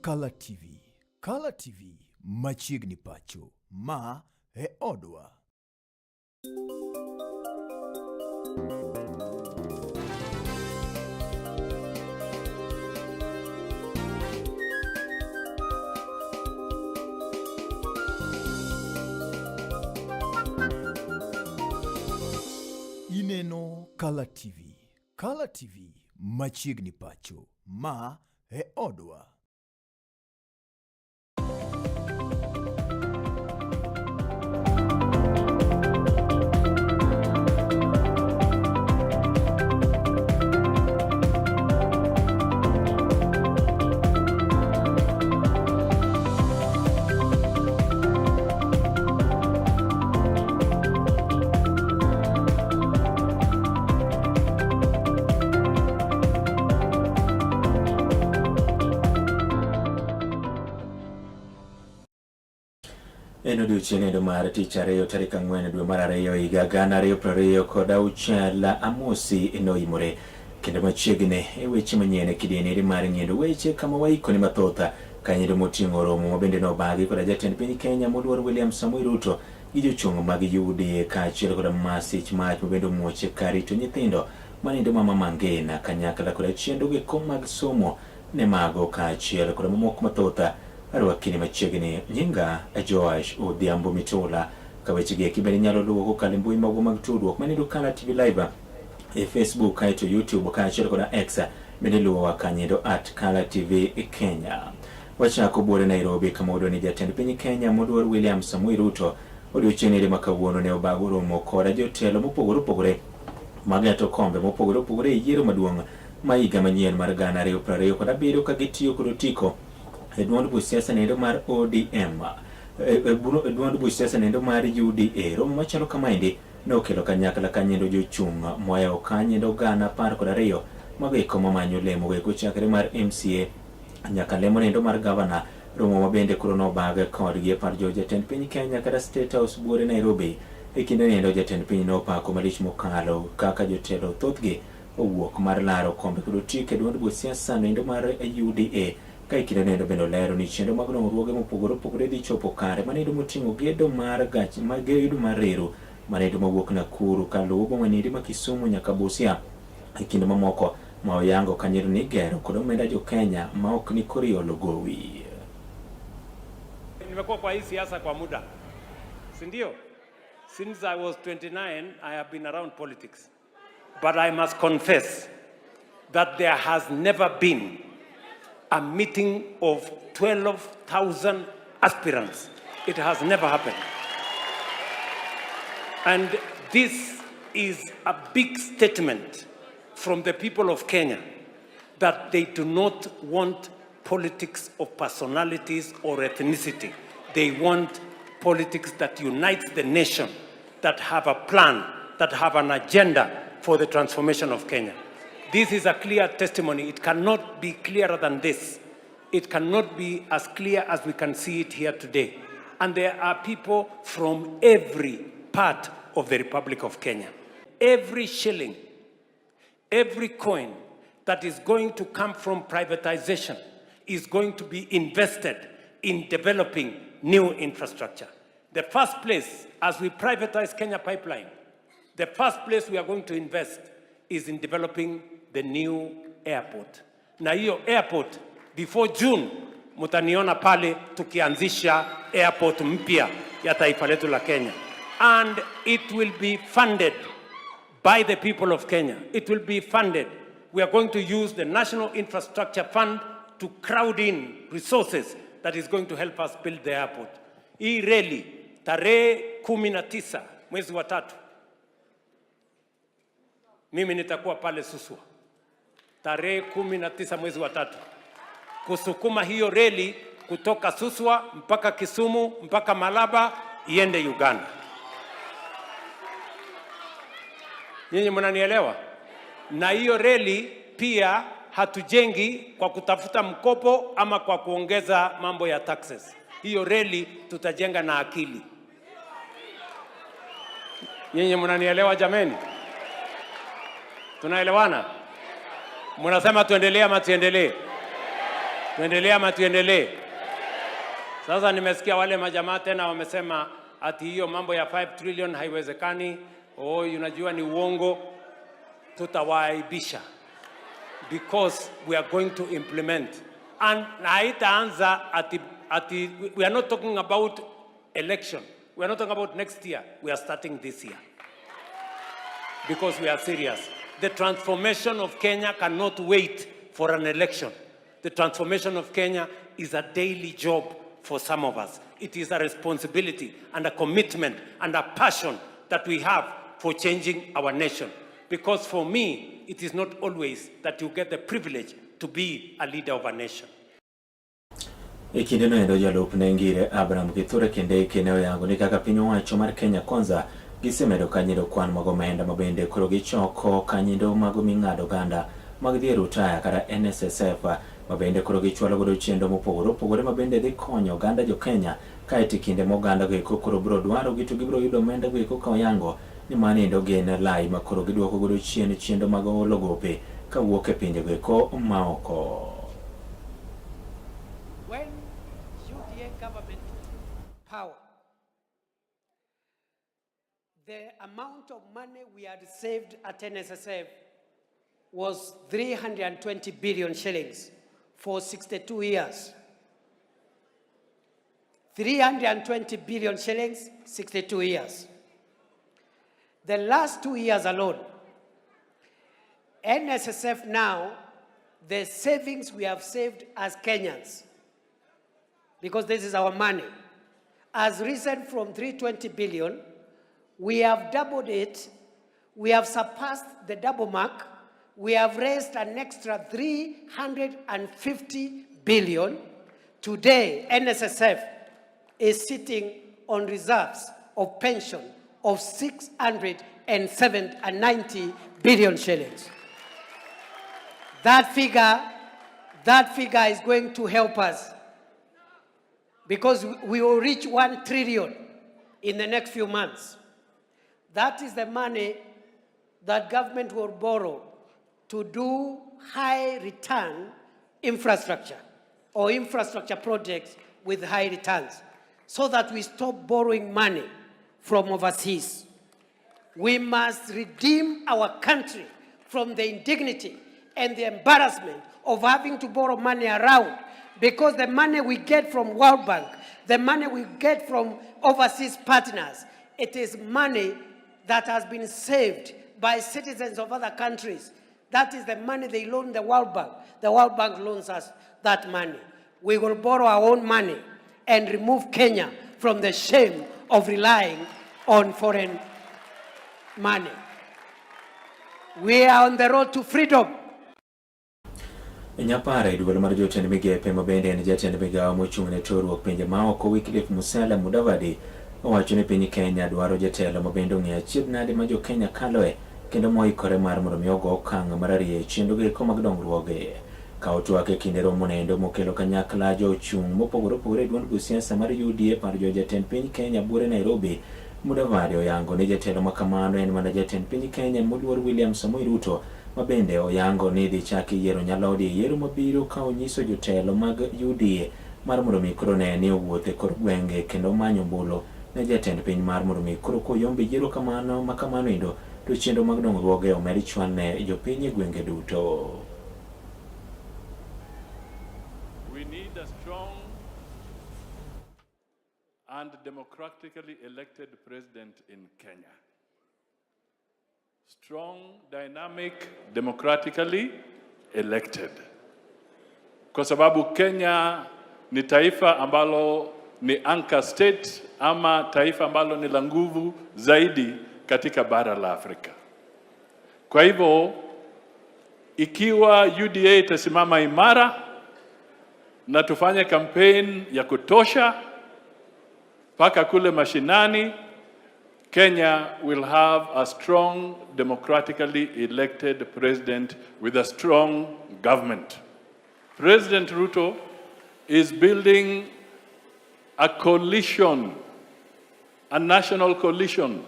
Kala TV. Kala TV machiegni pacho. Ma e odwa. Ineno Kala TV. Kala TV machiegni pacho. Ma e odwa. En odiochieng' endo mar tich ariyo tarik 4 dwe mar 2 higa 2026. Amosi noimore kendo machiegni e weche manyien e kidieny eri mar ng'iendo weche kama waikoni mathoth kanyindo moting'o romo mabende nobagi koda jatend piny Kenya moluor William Samoei Ruto gi jochung' mag UDA kaachiel koda masich mach mabende omuoch e kar rito nyithindo manindo mama Mangina kanyakla koda chenro geko mag somo ne mago kaachiel koda mamoko mathoth. Arwakini machiegni. Nyinga Joash Odhiambo Mitula. Ka weche gi eki bende inyalo luwo kokalo e mbui magwa mag tudruok manindo Kala TV Live e Facebook kaeto YouTube kaachiel koda X bende luwowa kanyindo at Kala TV Kenya. Wachako buore Nairobi kama wayudo ni jatend piny Kenya moluor William Samoei Ruto odiochieng' eri ma kawuono ne obago romo koda jotelo mopogore opogore mag kombe mopogore opogore e yiero maduong' ma higa manyien mar 2027 ka gitiyo kod otiko e duond buch siasa nendo mar ODM e duond buch siasa nendo mar UDA. Romo machalo kamaendi nokelo kanyakla kanyendo jochung' moa kanyendo 12,000 mago eko mamanyo lemo goeko chakre mar MCA nyaka lemo nendo mar gavana. Romo mabende koro nobag kodgi e par jo jatend piny Kenya kata State House buore Nairobi. E kinde nendo jatend piny nopako malich mokalo kaka jotelo thothgi owuok mar laro kombe kod otiko e duond buch siasa nendo mar UDA. Ka e kinde nendo bende olero ni chenro mag dongruoge mopogore opogore dhi chopo kare manendo moting'o gedo mar gach gedo mar reru manendo mawuok Nakuru kaluwo boma nindi ma Kisumu nyaka Busia e kinde mamoko ma oyango kanyo ni gero kod omenda jo Kenya ma ok ni koriolo gowi. Nimekuwa kwa hii siasa kwa muda, si ndio? Since I was 29, I have been around politics. But I must confess that there has never been a meeting of 12,000 aspirants. It has never happened. And this is a big statement from the people of Kenya that they do not want politics of personalities or ethnicity. They want politics that unites the nation, that have a plan, that have an agenda for the transformation of Kenya. This is a clear testimony. It cannot be clearer than this. It cannot be as clear as we can see it here today. And there are people from every part of the Republic of Kenya. Every shilling, every coin that is going to come from privatization is going to be invested in developing new infrastructure. The first place, as we privatize Kenya Pipeline, the first place we are going to invest is in developing the new airport. Na hiyo airport, before June, mutaniona pale tukianzisha airport mpya ya taifa letu la Kenya. And it will be funded by the people of Kenya. It will be funded. We are going to use the National Infrastructure Fund to crowd in resources that is going to help us build the airport. Hii reli tarehe 19 mwezi wa tatu, mimi nitakuwa pale Suswa tarehe 19 mwezi wa tatu kusukuma hiyo reli kutoka Suswa mpaka Kisumu mpaka Malaba iende Uganda. Nyinyi mnanielewa? Na hiyo reli pia hatujengi kwa kutafuta mkopo ama kwa kuongeza mambo ya taxes. Hiyo reli tutajenga na akili. Nyinyi mnanielewa jameni? Tunaelewana? Mnasema tuendelee ama tuendelee? Tuendelee ama tuendelee? Sasa nimesikia wale majamaa tena wamesema ati hiyo mambo ya 5 trillion haiwezekani. Oh, unajua ni uongo. Tutawaaibisha because we are going to implement and na haitaanza ati we are not talking about election. We are not talking about next year. We are starting this year because we are serious. The transformation of Kenya cannot wait for an election. The transformation of Kenya is a daily job for some of us. It is a responsibility and a commitment and a passion that we have for changing our nation. Because for me, it is not always that you get the privilege to be a leader of a nation. E kindeno endo jalupne Ngire Abraham Kithure Kindiki ne oyango ni kaka piny owacho mar Kenya Kwanza gisemedo kanyindo kwan mag omenda mabende koro gichoko kanyindo mago ming'ado oganda mag dhi e rutaya kata NSSF mabende koro gichwalo godo chenro mopogore opogore mabende dhi konyo oganda jo Kenya kaeto e kinde ma oganda go eko koro biro dwaro gi to gibiro yudo omenda go eko ka oyango ni mano endo gin lai ma koro giduoko godo chien chenro mag holo gope kawuok e pinje go eko maoko. When UDA government took power, the amount of money we had saved at NSSF was 320 billion shillings for 62 years. 320 billion shillings, 62 years. The last 2 years alone, NSSF now, the savings we have saved as Kenyans, because this is our money, has risen from 320 billion. We have doubled it. We have surpassed the double mark. We have raised an extra 350 billion. Today, NSSF is sitting on reserves of pension of 690 billion shillings. That figure is going to help us because we will reach 1 trillion in the next few months. That is the money that government will borrow to do high return infrastructure or infrastructure projects with high returns so that we stop borrowing money from overseas. We must redeem our country from the indignity and the embarrassment of having to borrow money around, because the money we get from World Bank, the money we get from overseas partners, it is money that has been saved by citizens of other countries. That is the money they loan the World Bank. The World Bank loans us that money. We will borrow our own money and remove Kenya from the shame of relying on foreign money. We are on the road to freedom. Nyapara e duol mar jotend migepe ma bende en jatend migawo mochung' ne terruok pinje maoko Wycliffe Musalia Mudavadi owacho ni piny Kenya dwaro jatelo ma bende ong'eyo achiedh nade ma jo Kenya kaloe kendo moikore mar mondo mi ogo okang' mararieya e chenro goeko mag dongruoge. Ka otwak e kinde romo noendo mokelo kanyakla jochung' mopogore opogore e duond siasa mar UDA par jo jatend piny Kenya buore Nairobi. Mudavadi oyango ni jatelo ma kamano en mana jatend piny Kenya moluor William Samoei Ruto ma bende oyango ni idhi chak yiero Nyalodi e yiero mabiro ka onyiso jotelo mag UDA mar mondo mi koro ne ni owuoth e kor gwenge kendo manyo ombulu ne jatend piny mar mondo mi koro koyombe yiero kamano ma kamano endo to chenro mag dongruoge omed chwal ne jopiny e gwenge duto. We need a strong and democratically elected president in Kenya. Strong, dynamic, democratically elected. Kwa sababu Kenya ni taifa ambalo ni anchor state ama taifa ambalo ni la nguvu zaidi katika bara la Afrika. Kwa hivyo ikiwa UDA itasimama imara na tufanye campaign ya kutosha mpaka kule mashinani, Kenya will have a strong democratically elected president with a strong government. President Ruto is building a coalition, a national coalition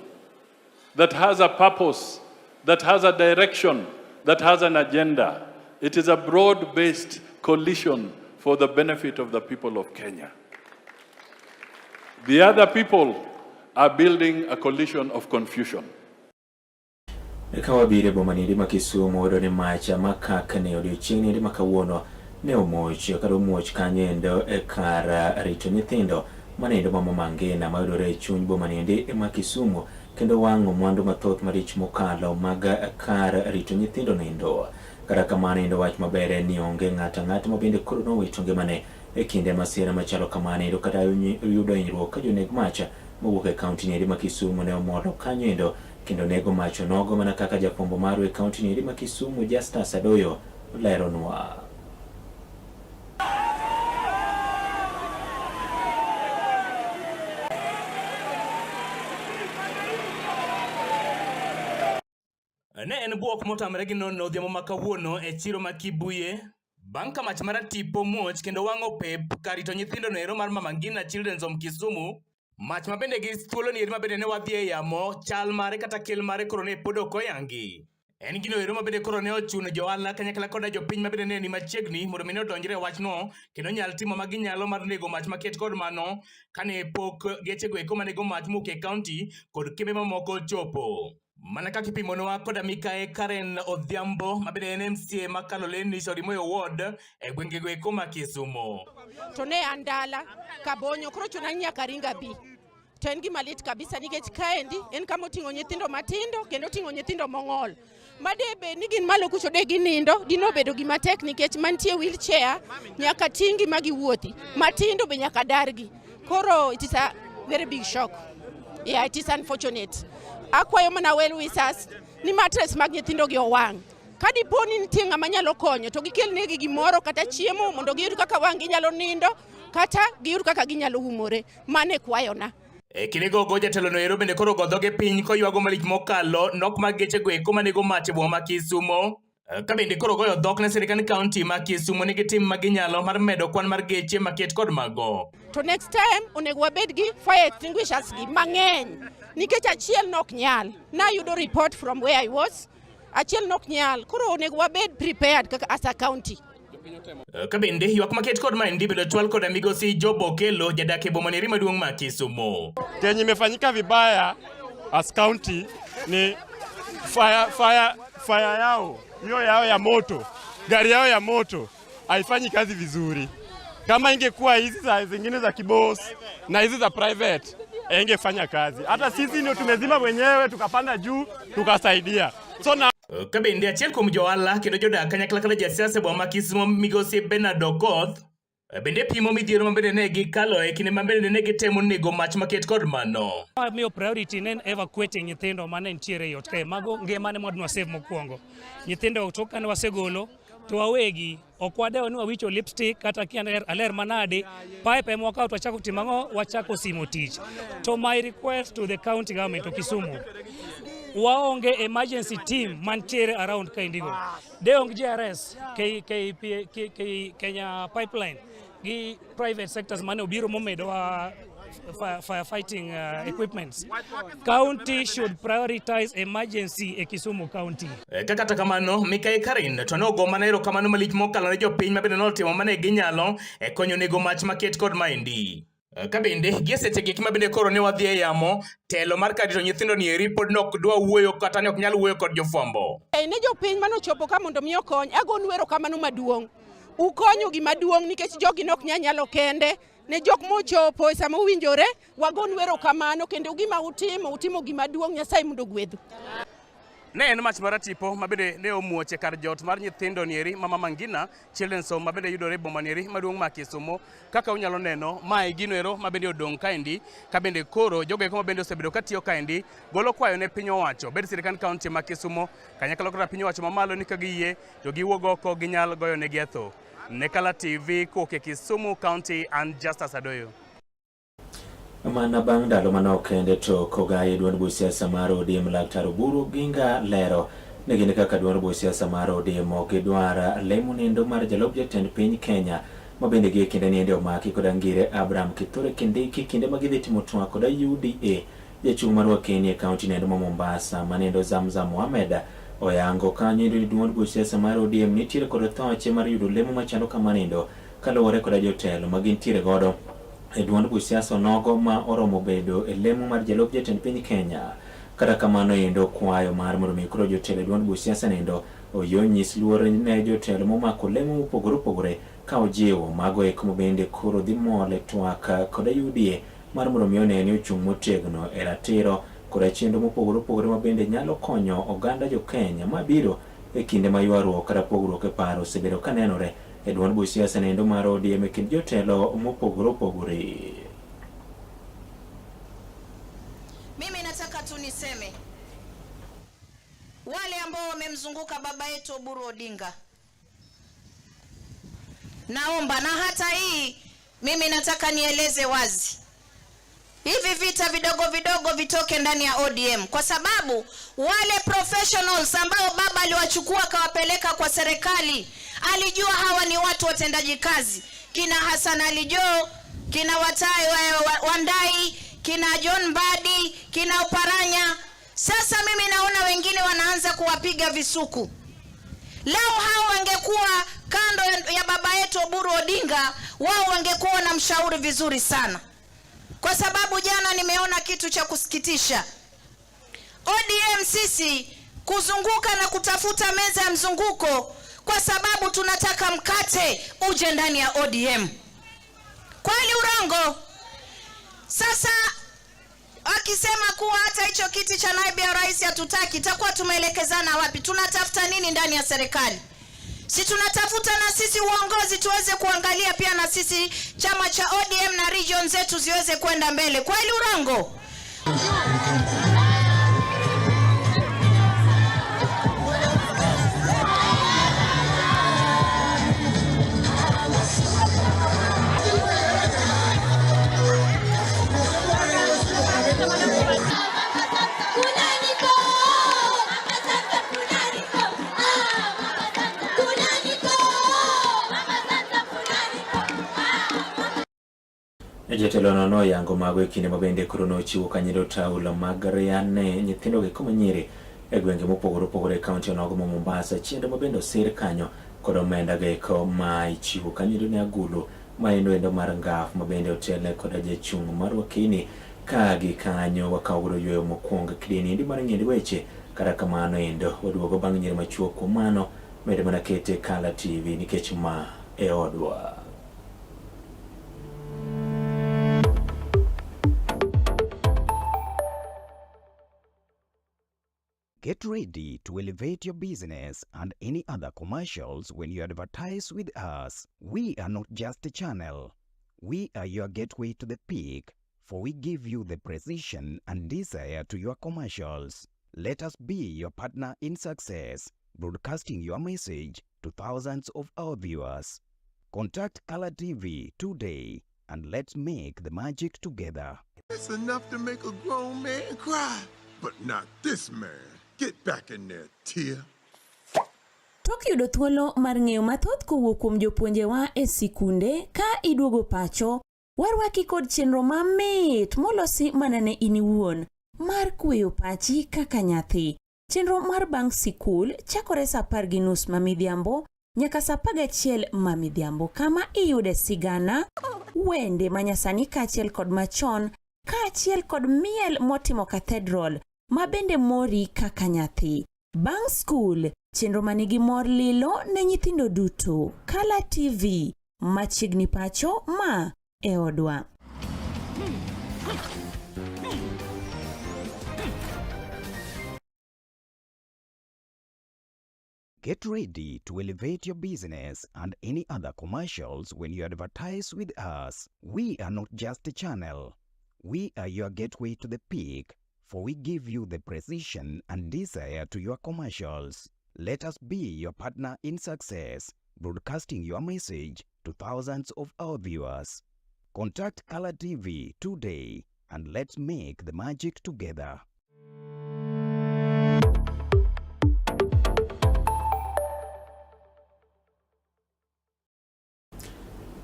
that has a purpose, that has a direction, that has an agenda. It is a broad-based coalition for for the benefit of the people of Kenya. The other people are building a coalition of confusion. Ka wabiro e boma niendi ma Kisumu wayudo ni mach makakni odiochieng' niendi ma kawuono ne omuoch kata omuoch kanyo endo e kar rito nyithindo manendo ma Mama Ngina mayudore e chuny boma niendi ma Kisumu kendo wang'o mwandu mathoth marich mokalo mag kar rito nyithindo nindo. Kata kamano endo wach maber en ni onge ng'ato ang'ata ma bende koro nowito ngimane e kinde masira machalo kamano endo kata yudo hinyruok ka joneg mach mowuok e kaunti niendi ma Kisumu ne omolo kanyo endo kendo nego mach onogo mana kaka jafwambo marwa e kaunti niendi ma Kisumu Justus Adoyo leronwa. Ne en bwok motamre gi nono odhiambo ma kawuono e chiro ma Kibuye bang' ka mach maratipo muoch kendo wang'o pep kar rito nyithindo no ero mar Mama Ngina Children's Home Kisumu. Mach ma bende gi thuolo ni eri ma bende ne wadhi e yamo chal mare kata kel mare koro ne pod ok oyangi. En gino ero ma bende koro ne ochuno johala kanyakla koda jopiny ma bende ne ni machiegni mondo mi ne odonjre e wachno kendo nyal timo ma ginyalo mar nego mach maket kod mano kane pok gechego eko manego mach mowuok e kaunti kod kembe mamoko ochopo. Mana kaka ipimonwa koda mikae Karen Odhiambo ma bende en MCA ma Kaloleni Shauri Moyo Ward e gwengego eko ma Kisumo. To ne an dala Kabonyo, koro chuna ni nyaka ring abi. To en gima lit kabisa nikech kaendi en kama oting'o nyithindo matindo kendo oting'o nyithindo mong'ol. Ma de bed ni gin malo kucho de ginindo, dino obedo gima tek nikech mantie wheelchair nyaka ting'gi ma giwuothi, matindo be nyaka dargi. Koro it is a very big shock. Yeah, it is unfortunate. Akwayo mana well wishers ni mattress mag nyithindo gi owang'. Ka dipo ni nitie ng'ama nyalo konyo to gikel negi gimoro kata chiemo mondo giyud kaka wang' ginyalo nindo kata giyud kaka ginyalo umore. Mano e kwayona. E kinde gogo jatelo no ero bende koro ogo dhoge piny koywago malich mokalo nok mag gechego eko manego mach e boma ma Kisumo. Ka bende koro goyo dhok ne sirkand kaunti ma Kisumo ni gitim ma ginyalo mar medo kwan mar geche maket kod mago. To next time onego wabed gi fire extinguishers gi mang'eny nikech achiel nok nyal. Nayudo report from where I was, achiel nok nyal. Koro onego wabed prepared kaka as a county. Ka bende ywak maket kod maendi bende ochwal koda migosi Job Okello jadak e boma neri maduong' ma Kisumu. Kenye imefanyika vibaya as county ni fire yao hiyo yao ya moto, gari yao ya moto haifanyi kazi vizuri. Kama ingekuwa hizi za zingine za kibos na hizi za private ingefanya kazi. Hata sisi ndio tumezima wenyewe tukapanda juu tukasaidia. So na Ka bende achiel kuom johala kendo jodak kanyakla kod jasiasa e boma ma Kisumu migosi Bernard Okoth bende pimo midhiero ma bende ne gikalo e kinde ma bende ne gitemo nego mach maket kod mano. Miyo priority ne en evacuating nyithindo mane nitiere e ot kae. Mago ngima ne mwadwa save mokwongo. Nyithindo tok kane wasegolo to wawegi ok wadewo ni wawicho lipstick kata kia aler manade, pipe ema wakawo to wachako timo ang'o, wachako simo tich. To my request to the county government of Kisumu, waonge emergency team mantiere around kaendigo. De onge JRS, K, K, P, K, K, Kenya Pipeline gi private sectors mane obiro momedowa firefighting equipments. County should prioritize emergency e Kisumu County. Ka kata kamano, Mikai Karin to nogo mana erokamano malich mokalo ne jopiny ma bende notimo mane ginyalo e konyo nego mach maket kod maendi. Ka bende gie seche gik ma bende koro ne wadhi e yamo, telo mar kar rito nyithindo ni eri pod ne ok dwa wuoyo kata ne ok nyal wuoyo kod jofwambo. Ne jopiny manochopo ka mondo mi okony, agonu erokamano maduong'. Ukonyo gima duong' nikech jogi ne ok nyal nyalo kende. Ne jok mochopo e sama owinjore, wagonu erokamano kendo gima utimo, utimo gima duong', Nyasaye mondo ogwedhu. Ne en mach maratipo ma bende ne omuoch e kar jot mar nyithindo nieri ma Mama Ngina Children's Home ma bende yudore e boma nieri maduong' ma Kisumu. Kaka unyalo neno, mae gino ero ma bende odong' kaendi, ka bende koro jogo eko ma bende osebedo katiyo kaendi golo kwayo ne piny owacho, bed sirkand kaunti ma Kisumu kanyakla koda piny owacho mamalo ni ka giyie to giwuog oko ginyal goyo negi atho. Ne Kala TV kowuok e Kisumu County and Justus Adoyo. Mana bang' ndalo manok kende to kogaye duond buch siasa mar ODM Laktar Oburu Oginga lero ni gin kaka duond buch siasa mar ODM ok gidwar lemo nindo mar jalup jatend piny Kenya ma bende gie kinde niende omaki koda ngire Abraham Kithure Kindiki kinde ma gidhi timo twak koda UDA. Jachung' mar Wakeni e kaunti nendo ma Mombasa manendo Zamzam Mohamed oyango kanyo ni duond buch siasa mar ODM nitiere kod thoche mar yudo lemo machalo kamanindo. kaluwore koda jotelo ma gintiere godo e duond buch siasa onogo ma oromo bedo e lemo mar jalup jatend piny Kenya. Kata kamano endo kwayo mar mondo mi koro jotelo e duond buch siasa nendo oyie onyis luor ne jotelo momako lemo mopogore opogore ka ojiwo mago eko mabende koro dhi mol e twak koda UDA mar mondo mi one ni ochung' motegno e ratiro koda chenro mopogore opogore ma bende nyalo konyo oganda jo Kenya mabiro e kinde ma ywaruok kata pogruok e paro osebedo ka nenore e duond buch siasa nendo mar ODM e kind jotelo mopogore opogore. Mimi nataka tu niseme wale ambao wamemzunguka baba yetu Oburu Odinga, naomba na hata hii mimi nataka nieleze wazi, hivi vita vidogo vidogo vitoke ndani ya ODM, kwa sababu wale professionals ambao baba aliwachukua akawapeleka kwa serikali, alijua hawa ni watu watendaji kazi, kina Hassan Ali Joho, kina Watai, Wandai, kina John Mbadi, kina Oparanya. Sasa mimi naona wengine wanaanza kuwapiga visuku. Leo hao wangekuwa kando ya baba yetu Oburu Odinga, wao wangekuwa wanamshauri vizuri sana, kwa sababu jana nimeona kitu cha kusikitisha. ODM sisi kuzunguka na kutafuta meza ya mzunguko, kwa sababu tunataka mkate uje ndani ya ODM. Kweli urongo? Sasa akisema kuwa hata hicho kiti cha naibu ya rais hatutaki, itakuwa tumeelekezana wapi? Tunatafuta nini ndani ya serikali? Si tunatafuta na sisi uongozi tuweze kuangalia pia na sisi chama cha ODM na region zetu ziweze kwenda mbele. Kweli urongo? Jatelono noyango mago e kinde ma bende koro nochiwo kanyido taulo mag ria ne nyithindo gi koma nyiri e gwenge mopogore opogore e kaunti onogo ma Mombasa, chenro ma bende osir kanyo kod omenda goeko ma ichiwo kanyido ne agulu ma endo endo mar ngaf ma bende otelne koda jachung' mar wakini ka gi kanyo wakawo godo yweyo mokwongo kidieny endi mar ng'end weche. Kata kamano endo waduogo bang' nyiero machuok, kuom mano med mana kete Kala TV nikech ma e odwa. Get ready to elevate your business and any other commercials when you advertise with us. We are not just a channel. We are your gateway to the peak, for we give you the precision and desire to your commercials. Let us be your partner in success, broadcasting your message to thousands of our viewers. Contact Color TV today and let's make the magic together. It's enough to make a grown man cry, but not this man. Get back in there, Tia. Tok yudo thuolo mar ng'eyo mathoth kowuok kuom jopuonjewa e sikunde ka iduogo pacho, warwaki kod chenro mamit molosi mana ne in iwuon mar kweyo pachi kaka nyathi. Chenro mar bang' sikul chakore saa 10:30 ma midhiambo nyaka saa 11 ma midhiambo, kama iyude sigana, wende manyasani kaachiel kod machon, kaachiel kod miel motimo cathedral ma bende mori kaka nyathi. Bang' skul, chenro manigi mor lilo ne nyithindo duto. Kala TV, machiegni pacho ma e odwa. Get ready to elevate your business and any other commercials when you advertise with us. We are not just a channel. We are your gateway to the peak, for we give you the precision and desire to your commercials. Let us be your partner in success, broadcasting your message to thousands of our viewers. Contact Color TV today and let's make the magic together.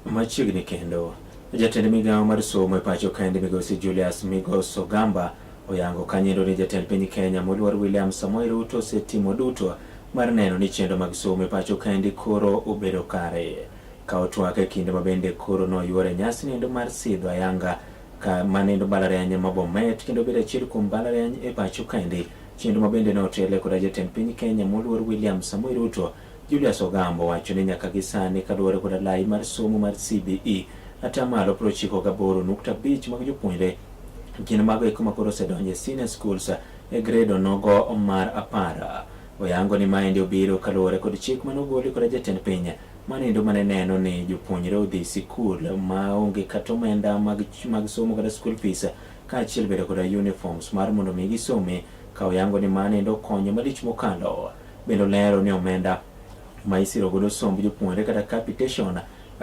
Machiegni kendo, jatend migawo mar somo e pacho kaendi migosi Julius Migos Ogamba oyango kanyendo ni jatend piny Kenya moluor William Samoei Ruto osetimo duto mar neno ni chenro mag somo e pacho kaendi koro obedo kare. Ka otwak e kinde ma bende koro noyuore nyasi nendo mar sidho ayanga ka manendo mbalariany ma Bomet kendo bedo achiel kuom mbalariany e pacho kaendi. Chenro ma bende notele koda jatend piny Kenya moluor William Samoei Ruto, Julius Ogambo wacho ni nyaka gi sani kaluwore koda lai mar somo mar CBE atamalo 98.5 mag jopuonjre gin mago eko makoro osedonjo e senior schools e grade onogo mar 10. Oyango ni maendi obiro kaluwore kod chik mane ogoli koda jatend piny manendo mane neno ni jopuonjre odhi sikul maonge kata omenda mag, mag somo kata school fees kaachiel bende koda uniforms mar mondo mi gisome ka oyango ni manendo konyo malich mokalo. Bende olero ni omenda ma isiro godo somb jopuonjre kata capitation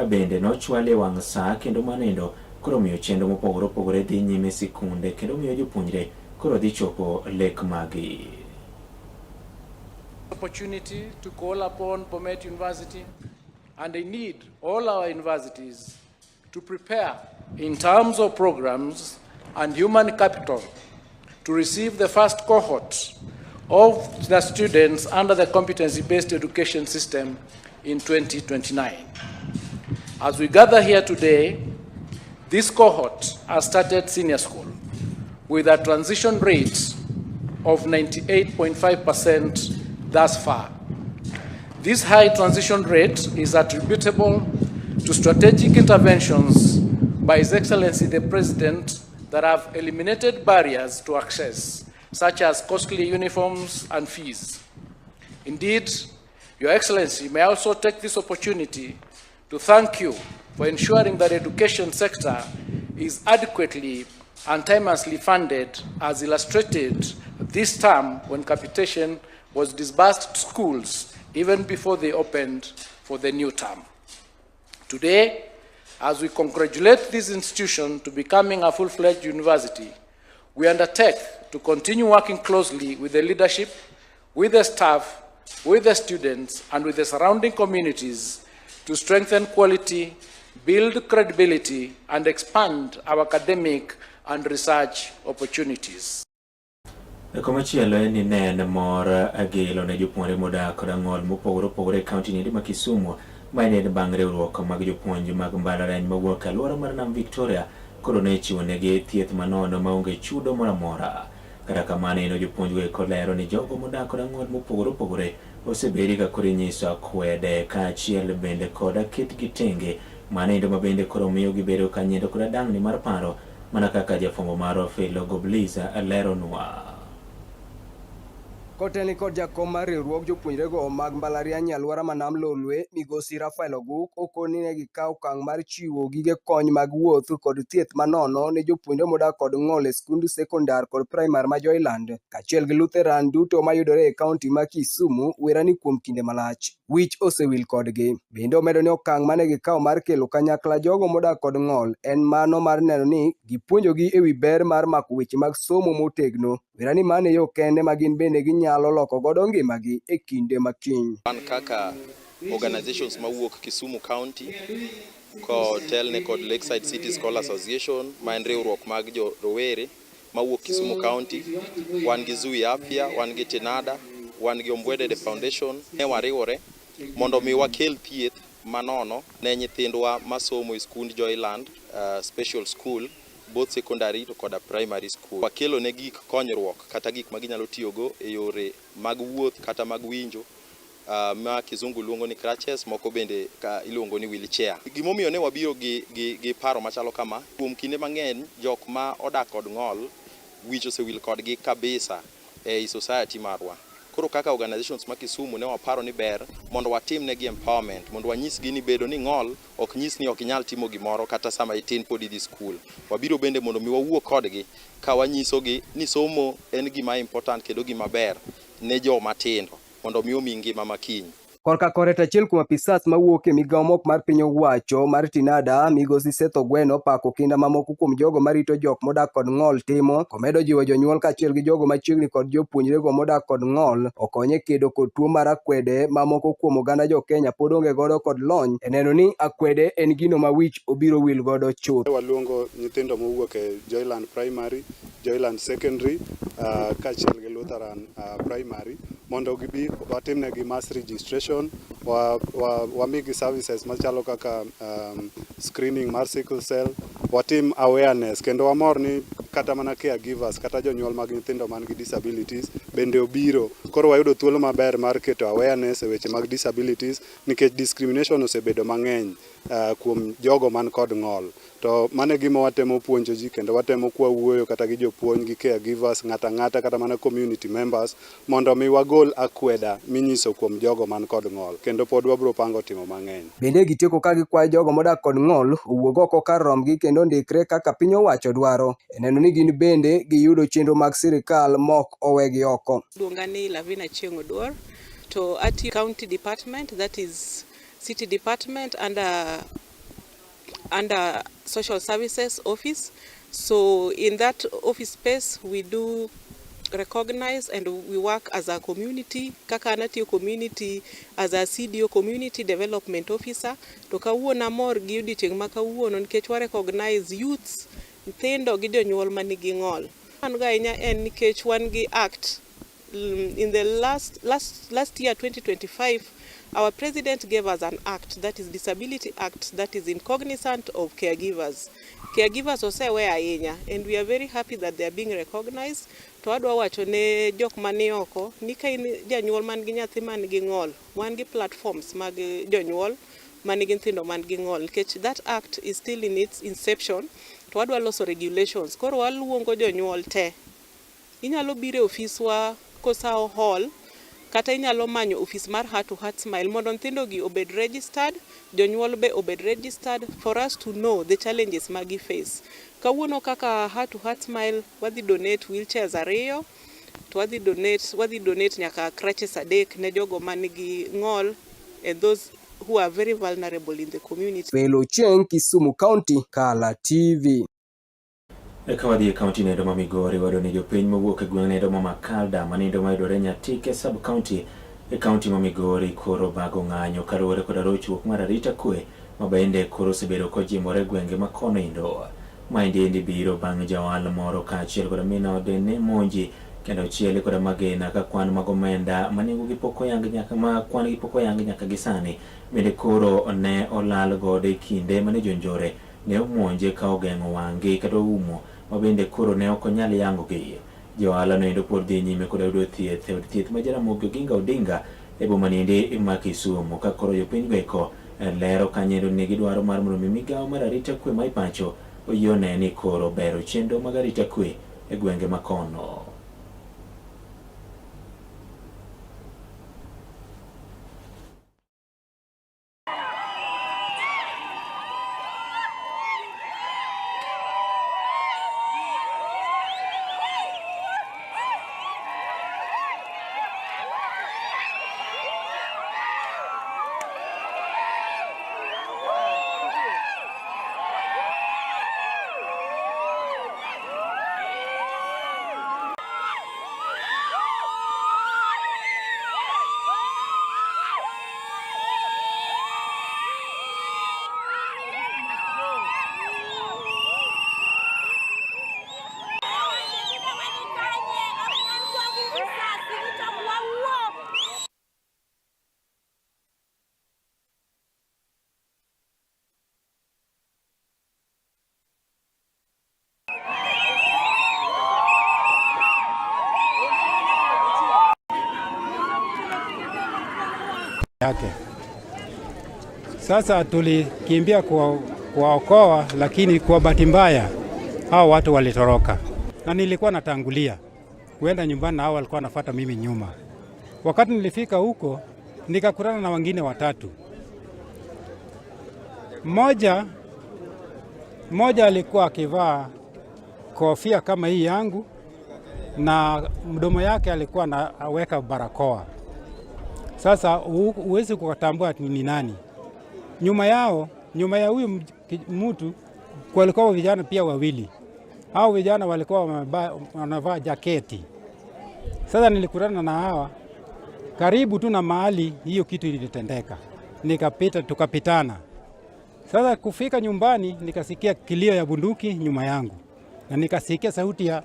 bende nochwal e wang' saa kendo manendo koro miyo chenro mopogore opogore dhi nyime sikunde kendo miyo jopuonjre koro dhi chopo lek magi. Opportunity to call upon Bomet University and indeed all our universities to prepare in terms of programs and human capital to receive the first cohort of the students under the competency-based education system in 2029. As we gather here today, this cohort has started senior school with a transition rate of 98.5% thus far. This high transition rate is attributable to strategic interventions by His Excellency the President that have eliminated barriers to access, such as costly uniforms and fees. Indeed, Your Excellency may also take this opportunity to thank you for ensuring that the education sector is adequately and timeously funded, as illustrated this term when capitation was disbursed to schools even before they opened for the new term. Today, as we congratulate this institution to becoming a full-fledged university, we undertake to continue working closely with the leadership, with the staff, with the students, and with the surrounding communities to strengthen quality, build credibility, and expand our academic and research opportunities. Komachielo en ni ne en mor gelo ne jopuonjre modak kod ang'ol mopogore opogore e kaunti niendi ma Kisumu ma en bang' riwruok mag jopuonj mag mbalariany mawuok e alwora mar Nam Victoria koro ne chiwo negi thieth manono maonge chudo moro amora. Kata kamano eno jopuonjgo eko lero ni jogo modak kod ang'ol mopogore opogore osebedi ka koro inyiso akwede kaachiel bende koda ketgi tenge mano ma bende koro miyo gibedo ka nyiendo koda dang'ni mar paro mana kaka jafwambo marwa Felo Gobliza leronwa. Kotelni kod jakom mar riwruog jopuonjrego mag mbalariany e alwora ma Nam Lolwe, Migosi Rafael Oguk, okoni ne gikawo okang' mar chiwo gige kony mag wuoth kod thieth manono ne jopuonjre modak kod ng'ol e skund sekondar kod primar ma Joyland, kaachiel gi Lutheran duto mayudore e kaunti ma Kisumu, wera ni kuom kinde malach wich osewil kodgi. Bende omedo ni okang' mane gikawo mar kelo kanyakla jogo modak kod ng'ol en mano mar neno ni gipuonjogi e wi ber mar mako weche mag somo motegno. Wera ni mano e yo kende ma gin bende ginyalo loko godo ngimagi e kinde ma kiny. Wan kaka organizations mawuok Kisumu County kotelne kod Lakeside City Scholar Association ma en riwruok mag jo rowere mawuok Kisumu County, wan gi Zui Afya, wan gi Tinada, wan gi Ombwedede Foundation, ne wariwore mondo mi wakel thieth manono ne nyithindwa masomo e skund Joyland Special School, both secondary to koda primary school. Wakelo ne gik konyruok kata gik ma ginyalo tiyogo e yore mag wuoth kata mag winjo ma kizungu luongo ni crutches, moko bende ka iluongo ni wheelchair. Gimomiyo ne wabiro gi paro machalo kama, kuom kinde mang'eny jok ma odak kod ng'ol wich osewil kodgi kabisa ei society marwa. Koro kaka organizations ma Kisumu ne waparo ni ber mondo watim negi empowerment, mondo wanyisgi ni bedo ni ng'ol ok nyis ni ok inyal timo gimoro kata sama itin pod idhi skul. Wabiro bende mondo mi wawuo kodgi ka wanyisogi ni somo en gima important kendo gima ber ne joma tindo mondo mi omi ngima makiny. Korka kore to achiel kuom apisas mawuok e migawo mok mar piny owacho mar Tinada, Migosi Seth Ogweno opako kinda mamoko kuom jogo marito jok modak kod ng'ol timo, komedo jiwo jonyuol kaachiel gi jogo machiegni kod jopuonjrego modak kod ng'ol okony e kedo kod tuo mar akwede ma moko kuom oganda jo Kenya pod onge godo kod lony e neno ni akwede en gino ma wich obiro wil godo chuth. Waluongo nyithindo mowuok e Joyland Primary, Joyland Secondary kaachiel gi Lutheran Primary. mondo gibi watimnegi mass registration, wamigi services machalo kaka screening mar sickle cell, watim awareness kendo wamor ni kata mana caregivers kata jonyuol mag nyithindo man gi disabilities bende obiro. Koro wayudo thuolo maber mar keto awareness e weche mag disabilities nikech discrimination osebedo mang'eny kuom jogo man kod ng'ol. To mano e gima watemo puonjo ji kendo watemo kwawuoyo kata gi jopuonj gi caregivers, ng'ato ang'ata kata mana community members mondo mi wagol akweda minyiso kuom jogo man kod ng'ol kendo pod wabiro pango timo mang'eny. Bende gitieko ka gikwayo jogo modak kod ng'ol owuog oko kar rombgi kendo ondikre kaka piny owacho dwaro e neno ni gin bende giyudo chenro mag sirikal mok owegi oko. Luonga ni Lavina Chieng' Oduor to atiyo county department, that is city department under social services office. So in that office space we do recognize and we work as a community. Kaka an atiyo community as a CDO, community development officer. To kawuono amor gi odiochieng' ma kawuono nikech wa recognize youths, nyithindo gi jonyuol manigi ng'ol. An go ahinya en nikech wan gi act in the last last last year 2025, our president gave us an act, that is Disability Act, that is in cognizant of caregivers. Caregivers osewe ahinya and we are very happy that they are being recognized. To adwa wacho ne jok mani oko ni ka in janyuol man gi nyathi man gi ng'ol, wan gi platforms mag jonyuol man gi nyithindo man gi ng'ol, nikech that act is still in its inception to wadwa loso regulations. Koro waluongo jonyuol te, inyalo biro e ofiswa Kosawo Hall kata inyalo manyo ofis mar Heart to Heart Smile mondo nyithindo gi obed registered, jonyuol be obed registered for us to know the challenges ma gi face. Kawuono kaka Heart to Heart Smile wadhi donate wheelchairs ariyo to wadhi donate nyaka crutches adek ne jogo manigi ng'ol and those who are very vulnerable in the community. Felo Chieng', Kisumu County, Kala TV. Eka wadhi e kaunti nendo ma Migori, wayudo ni jopiny mowuok e gweng' nendo ma Makalda manindo mayudore Nyatike sub county e kaunti ma Migori koro bago ng'anyo kaluwore koda rochruok mar arita kwe ma bende koro osebedo kojimore e gwenge ma kono endo. Maendi endi biro bang' ja ohala moro kaachiel koda min ode ne monji kendo ochiele koda magina ka kwan mag omenda ma nengogi pok oyang nyaka ma kwan gi pok oyang nyaka gi sani bende koro ne olal godo e kinde mane jonjore ne omonje ka ogeng'o wang'gi kata oumo ma bende koro ne ok onyal yangogi. Jo ohala no endo pod dhi nyime koda yudo thieth e od thieth ma Jaramogi Oginga Odinga e boma niendi ma Kisumu ka koro jopiny go eko lero kanyo ni gidwaro mar mondo mi migawo mar arita kwe ma ipacho oyie one ni koro bero chenro mag arita kwe e gwenge ma kono. Yake. Sasa tulikimbia kuwaokoa, lakini kwa bahati mbaya hao watu walitoroka, na nilikuwa natangulia kuenda nyumbani na hao walikuwa wanafuata mimi nyuma. Wakati nilifika huko nikakutana na wengine watatu. Mmoja alikuwa akivaa kofia kama hii yangu na mdomo yake alikuwa anaweka barakoa. Sasa huwezi kutambua ni nani. Nyuma yao, nyuma ya huyu mtu kulikuwa vijana pia wawili. Hao vijana walikuwa wanavaa jaketi. Sasa nilikutana na hawa karibu tu na mahali hiyo kitu ilitendeka, nikapita, tukapitana. Sasa kufika nyumbani nikasikia kilio ya bunduki nyuma yangu na nikasikia sauti ya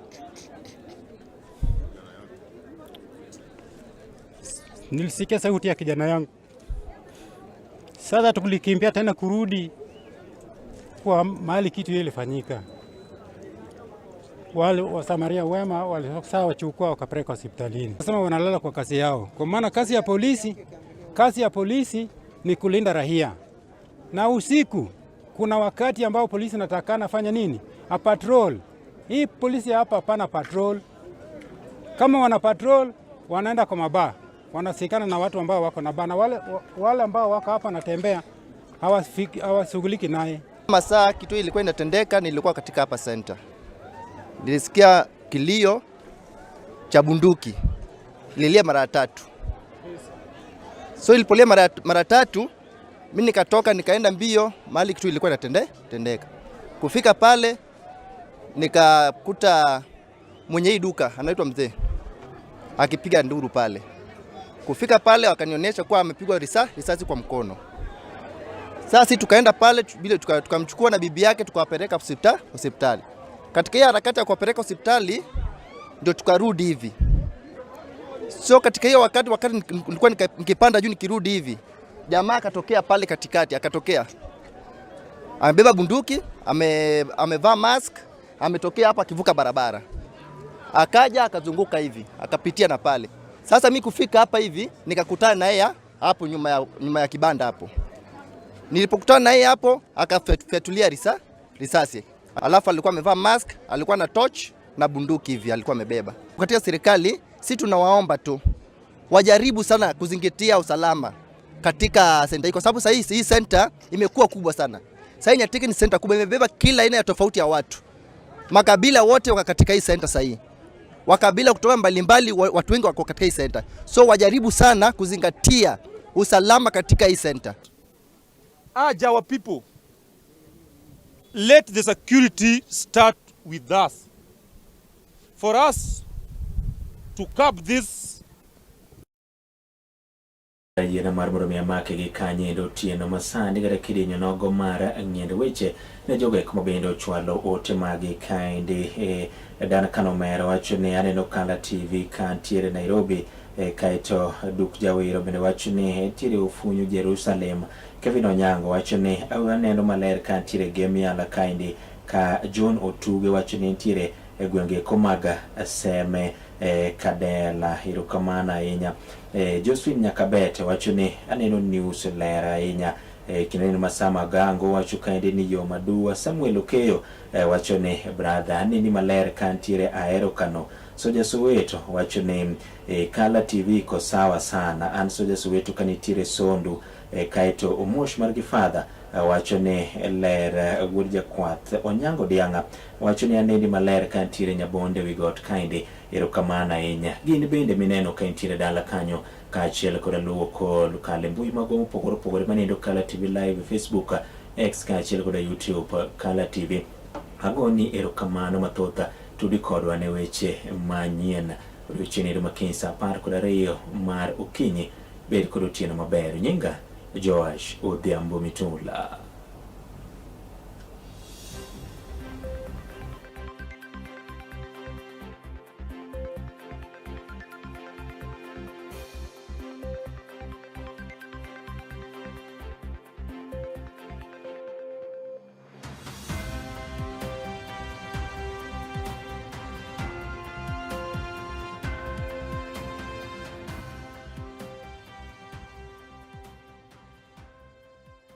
Nilisikia sauti ya kijana yangu. Sasa tulikimbia tena kurudi kwa mahali kitu hiyo ilifanyika. Wale wasamaria wema walisaa wachukua wakapeleka hospitalini. Sasa wanalala kwa kazi yao, kwa maana kazi ya polisi ni kulinda raia, na usiku kuna wakati ambao polisi natakana fanya nini? A patrol. Hii polisi hapa hapana patrol. Kama wana patrol wanaenda kwa mabaa, wanasikana na watu ambao wako na baa, na wale ambao wako hapa natembea hawashughuliki naye. Masaa kitu ilikuwa inatendeka, nilikuwa katika hapa center. Nilisikia kilio cha bunduki, ililia mara tatu. So ilipolia mara tatu, mimi nikatoka nikaenda mbio mahali kitu ilikuwa inatendeka. Kufika pale nikakuta mwenye hii duka anaitwa mzee akipiga nduru pale. Kufika pale wakanionyesha kuwa amepigwa risasi kwa mkono. Sasa sisi tukaenda pale bila tukamchukua na bibi yake tukawapeleka hospitali. Katika hiyo harakati ya kuwapeleka hospitali ndio tukarudi hivi. So katika hiyo wakati nilikuwa nikipanda juu nikirudi hivi, jamaa akatokea pale katikati, akatokea. Amebeba bunduki, amevaa mask, ametokea hapa akivuka barabara. Akaja akazunguka hivi, akapitia na pale. Sasa mimi kufika hapa hivi nikakutana na yeye hapo nyuma ya kibanda hapo. Nilipokutana na yeye hapo akafyatulia risasi. Alafu alikuwa amevaa mask, alikuwa na torch na bunduki hivi alikuwa amebeba. Katika serikali si tunawaomba tu wajaribu sana kuzingatia usalama katika center hii, kwa sababu sasa hii center imekuwa kubwa sana. Sasa Nyatike ni center kubwa, imebeba kila aina ya tofauti ya watu. Makabila wote wako katika hii center sasa hii. Wakabila kutoka mbalimbali, watu wengi wako katika hii center. So wajaribu sana kuzingatia usalama katika hii center. Urge our people, let the security start with us. For us to curb this Yiena mar mondo mi amake gi kanye otieno masani kata kidienyo nogo mar ng'iendo weche ne jogo eko mabende ochwalo ote magi kaendi. Dan Kanomera wacho ni aneno Kanda TV kantiere Nairobi. Kaeto Duk Jawiro bende wacho ni entiere Ofunyu Jerusalem. Kevin Onyango wacho ni aneno maler kantiere Gemiala kaendi. Ka John Otuge wacho ni entiere e gwenge eko mag Seme Kadela. Erokamano ahinya. Josephine Nyakabete wacho ni aneno news ler ahinya. Kineno Masama Gango wacho kaendi ni yo madua. Samuel Okeyo wacho ni brother aneni maler kantiere ahero kano. Soja Soweto wacho ni Kala TV iko sawa sana. An Soja Soweto kanitiere Sondu. Kaeto Omosh mar gi father wacho ni ler wuod jakwath. Onyango Dianga wacho ni aneni maler kantiere Nyabonde wi got kaendi. Erokamano ahinya. Gin bende mineno ka intiere dala kanyo kaachiel koda luwo kod kale mbui magwa mopogore opogore manendo Kala TV Live, Facebook, X kaachiel koda YouTube Kala TV. Agoni erokamano mathoth. Tudi kodwa ne weche manyien odiochieng' ero makiny saa 12 mar okinyi. Bed kod otieno maber. Nyinga Joash Odhiambo Mitula.